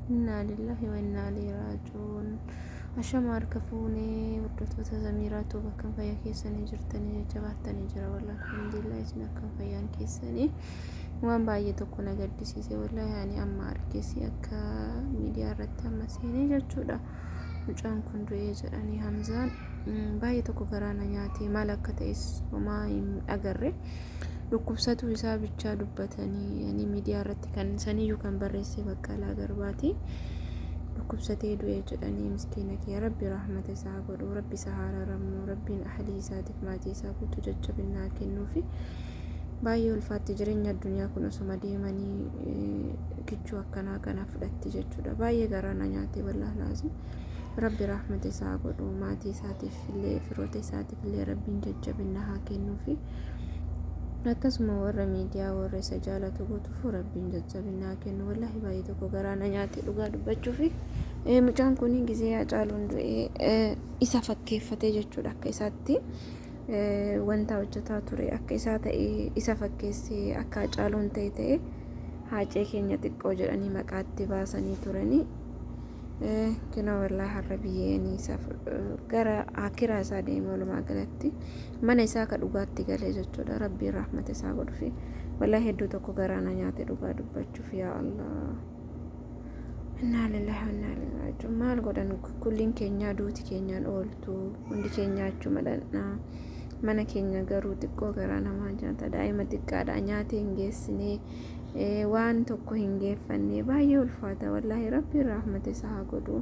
Innaa lillaahi wa innaa ilaihi raaji'uun. Ashama harka fuunee hordoftoota Zamiiraa Tuub, akkam fayyaa keessanii jirtanii? Jajjabaattanii jira? Wallaahi alhamdulillah, isin akkam fayyaan keessanii? Waan baay'ee tokko na gaddisiise wallaahi. Ani amma argesi akka miidiyaa irratti amma seenee jechuudha. Mucaan kun du'ee jedhanii, Hamzaan, baay'ee tokko garaa na nyaate. Maal akka ta'es homaa hin agarre. Dhukkubsatuu isaa bichaa dubbatanii, yani miidiyaa irratti kan saniyyuu kan barreesse Baqqalaa Garbaati. Dhukkubsatee du'e jedhanii. Miskiina kee, Rabbi rahmata isaa godhu, Rabbi isa haa araaramu, Rabbiin ahlii isaatiif maatii isaa guutuu jajjabinnaa kennuufi. Baay'ee ulfaatti jireenya addunyaa kun, osuma deemanii kichuu akkanaa kana fudhatti jechuudha. Baay'ee garaa na nyaate wallaahi laazim. Rabbi rahmata isaa godhu, maatii isaatiif illee firoota isaatiif illee Rabbiin jajjabinna haa kennuufi. Akkasuma warra miidiyaa, warra isa jaalatu guutuuf Rabbiin jajjabinna haa kennu. Wallaahi baay'ee tokko garaa na nyaate dhugaa dubbachuufi. Mucaan kun gizee Hacaaluun du'ee isa fakkeeffatee jechuudha, akka isaatti wanta hojjetaa ture, akka isaa ta'ee isa fakkeessee, akka Hacaaluun ta'e ta'e Haacee keenya xiqqoo jedhanii maqaatti baasanii turanii. Kinoo wallaahi har'a biyyeen isa gara akiraa isaa deeme, walumaa galatti mana isaa ka dhugaatti galee jechuudha. Rabbiin rahmata isaa godhufi. Wallaahi hedduu tokko garaa na nyaate dhugaa dubbachuuf. Yaa Allah. Innaa lillahi wa innaa ilaihi raaji'uun. Maal godhan, kulliin keenyaa duuti keenyaan ooltu, hundi keenyaa achuma dhaqnaa. Mana keenya garuu xiqqoo garaa namaa nyaata. Daa'ima xiqqaadha, nyaatee hin geessinee, waan tokko hin geeffanne, baay'ee ulfaata wallaahi. Rabbiin rahmata isaa haa godhu,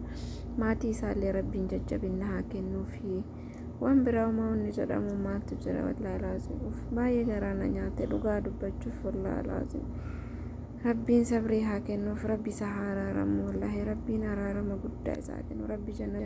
maatii isaallee Rabbiin jajjabinna haa kennuufi. Waan biraa homaa wanni jedhamu maaltu jira? Wallaahi laazim, baay'ee garaa na nyaate dhugaa dubbachuuf. Wallaahi laazim, Rabbiin sabrii haa kennuuf, Rabbi isa haa araaramu. Wallaahi Rabbiin araarama guddaa isaa kennu, Rabbi jannata.